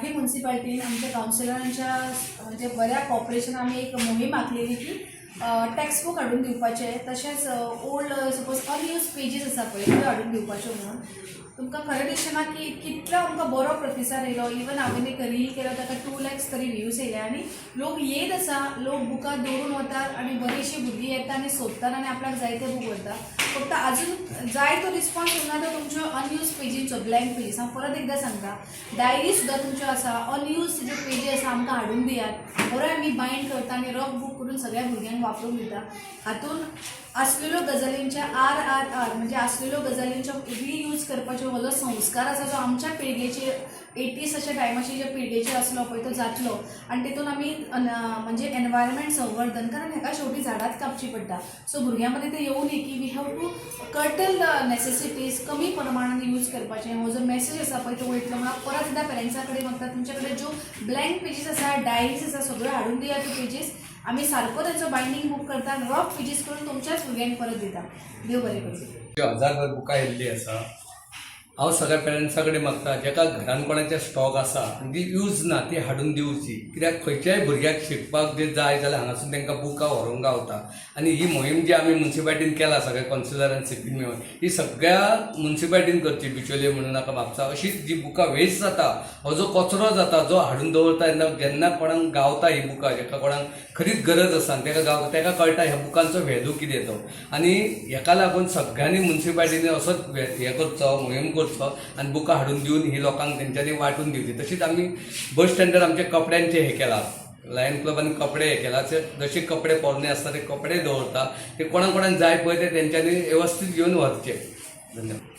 सांखळी मुन्सिपाल्टीन आमच्या कावन्सिलरांच्या म्हणजे बऱ्या कॉपरेशन आमी एक मोहीम आखलेली की टेक्स्ट बूक हाडून दिवपाचे, तशेंच ओल्ड सपोज अनयूज पेजीस आसा पळय, त्यो हाडून दिवपाच्यो म्हणून. तुमकां खरें दिसना की कितलो आमकां बरो प्रतिसाद येयलो. इवन हांवें एक रील केलो, ताका 2 लॅक्स तरी व्ह्यूज येयले आनी लोक येयत आसा. लोक बुकां दवरून वतात आनी बरीचशी भुरगीं येता आनी सोदतात आनी आपल्याक जाय ते बूक व्हरता. फक्त अजून जाय तो रिस्पॉन्स येवना तो तुमच्यो अनयूज पेजींचो, ब्लँक पेजीस. हांव परत एकदां सांगता, डायरी सुद्दां तुमच्यो आसा, अनयूज ज्यो पेजी आसा, आमकां हाडून दियात. बरो आमी बायंड करता आनी रफ बूक करून सगळ्या भुरग्यांक वापरूंक दिता. हातून आसलेल्यो गजालींच्या आर आर आर, म्हणजे आसलेल्यो गजालींचो रियूज करपाचो हो जो संस्कार आसा, जो आमच्या पिळगेचे एटीस अशा टायमाचे जे पिळगेचे आसलो पळय, तो जातलो आनी तितून आमी म्हणजे एनवायरमेंट संवर्धन, कारण हेका शेवटी झाडांच कापची पडटा. सो भुरग्यां मदीं तें येवं न्ही की we have to curtail the necessities, कमी प्रमाणान यूज करपाचें, हो जो मेसेज आसा पळय तो वयतलो म्हणून हांव परत एकदां पेरंट्सां कडेन मागता, तुमचे कडेन ज्यो ब्लँक पेजीस आसा, डायरीज आसा, सगळ्यो हाडून दिया. त्यो पेजीस आमी सारको तेचो बायंडींग बूक करता, रफ पेजीस करून तुमच्याच भुरग्यांक परत दिता. देव बरें करूं. हजारभर बुकां येयल्ली आसा. हांव सगळ्या पेरंट्सां कडेन मागता, जेका घरान कोणाचे स्टॉक आसा आनी ती यूज ना, ती हाडून दिवची, कित्याक खंयच्याय भुरग्याक शिकपाक जे जाय जाल्यार हांगासून तांकां बुकां व्हरूंक गावता. आनी ही मोहीम जी आमी मुन्सिपालिटीन केला, सगळ्या कावन्सिलरान सीपीन मेळून, ही सगळ्या मुन्सिपालिटीन करची. बिचोले म्हणून नाका, म्हापसा, अशीच जी बुकां वेस्ट जाता, हो जो कचरो जाता, जो हाडून दवरता तेन्ना जेन्ना कोणाक गावता ही बुकां, जेका कोणाक खरीच गरज आसा आनी ताका गावता, ताका कळटा ह्या बुकांचो व्हॅल्यू कितें तो. आनी हेका लागून सगळ्यांनी मुन्सिपालिटीनी असोच हें करचो, मोहीम करचो आनी बुकां हाडून दिवन ही लोकांक तेंच्यांनी वांटून दिवची. तशीच आमी बस स्टँडार आमचे कपड्यांचे हें केलां, लायन क्लबान कपडे हे केला, जशे कपडे पोरणे आसता ते कपडे दवरता. ते कोणाक कोणाक जाय पळय ते तेंच्यांनी वेवस्थीत घेवन व्हरचे. धन्यवाद.